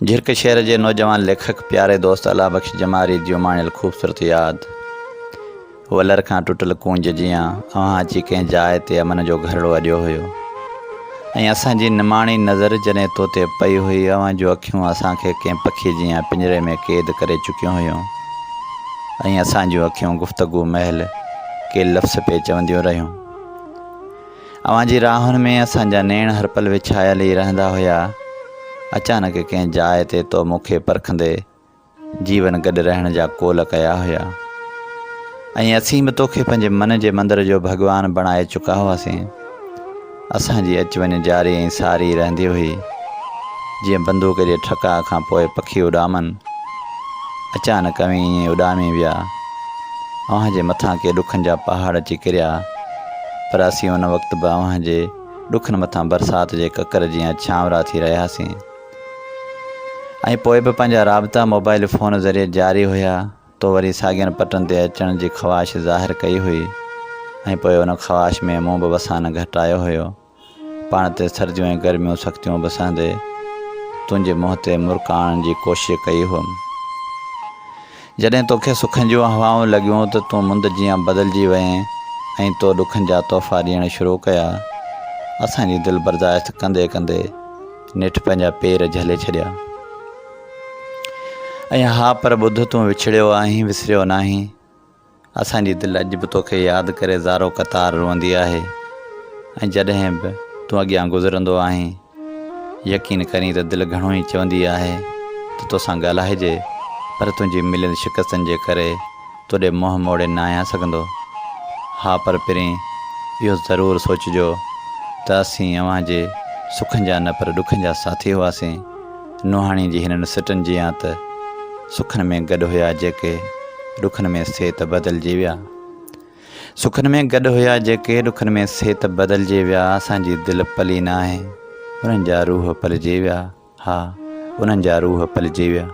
جھرڪ شهر جي نوجوان ليکڪ پياري دوست الله بخش جماري جي اماڻيل خوبصورت ياد. ولر کان ٽٽل ڪونج جيان اوهان اچي ڪنهن جاء تي امن جو گهرڙو اڏيو هيو ۽ اسان جي نماڻي نظر جڏهن تو تي پئي هئي اوهان جون اکيون اسان کي ڪنهن پکي جيان پڃري ۾ قيد ڪري چڪيون هيون ۽ اسان جون اکيون گفتگو مهل ڪي لفظ پئي چونديون رهيون. اوهان جي راهن ۾ اسان جا نيڻ هر پل وڇايل ئي رهندا هيا. اچانڪ ڪنهن جاء تي تو مون کي پرکندي جيون گڏ رهڻ جا قول ڪيا هيا ۽ اسين به توکي پنهنجي من جي مندر جو ڀڳوان بڻائي چڪا هئاسين. اسان جي اچ وڃ جاري ۽ ساري رهندي هئي. جيئن بندوق جي ٺڪاء کان پوء پکي اڏامن. اچانڪ اوهين ائين اڏامي ويا. اوهان جي مٿان ڪي ڏکن جا پهاڙ اچي ڪريا، پر اسين ان وقت به اوهان جي ڏکن مٿان برسات جي ڪڪر جيان ڇانورا ٿي رهياسين. ۽ پوء به پنهنجا رابطا موبائل فون ذريعي جاري هيا. تو وري ساڳين پٽن تي اچڻ جي خواهش ظاهر ڪئي هئي ۽ پوء ان خواهش ۾ مون به وسان گهٽايو هيو. پاڻ تي سرديون ۽ گرميون سختيون به سهندي تنهنجي منهن تي مرڪ آڻڻ جي ڪوشش ڪئي هئم. جڏهن توکي سکن جون هوائون لڳيون ته تون مند جيان بدلجي وئين ۽ تو ڏکن جا تحفا ڏيڻ شروع ڪيا. اسان جي دل برداشت ڪندي ڪندي نيٺ پنهنجا پير جهلي ڇڏيا. ۽ ها پر ٻڌ تون وڇڙيو آهين وسريو ناهين. اسان جي دل اڄ به توکي ياد ڪري زارو قطار روئندي آهي ۽ جڏهن به تون اڳيان گذرندو آهين يقين ڪرين ته دل گهڻو ئي چوندي آهي ته توسان ڳالهائجي پر تنهنجي مليل شڪستن جي ڪري توڏي منهن موڙي ناهيان سگهندو. ها پر پرين اهو ضرور سوچجو ته اسين اوهان جي سکن جا نه پر ڏکن جا ساٿي هئاسين. نوحاڻي جي هنن سٽن جيان ته سکن ۾ گڏ هيا جيڪي ڏکن ۾ سي ته بدلجي ويا. سکن ۾ گڏ هيا جيڪي ڏکن ۾ سي ته بدلجي ويا اسان جي دل پلي ناهي انهن جا روح پلجي ويا ها انهن جا روح پلجي ويا.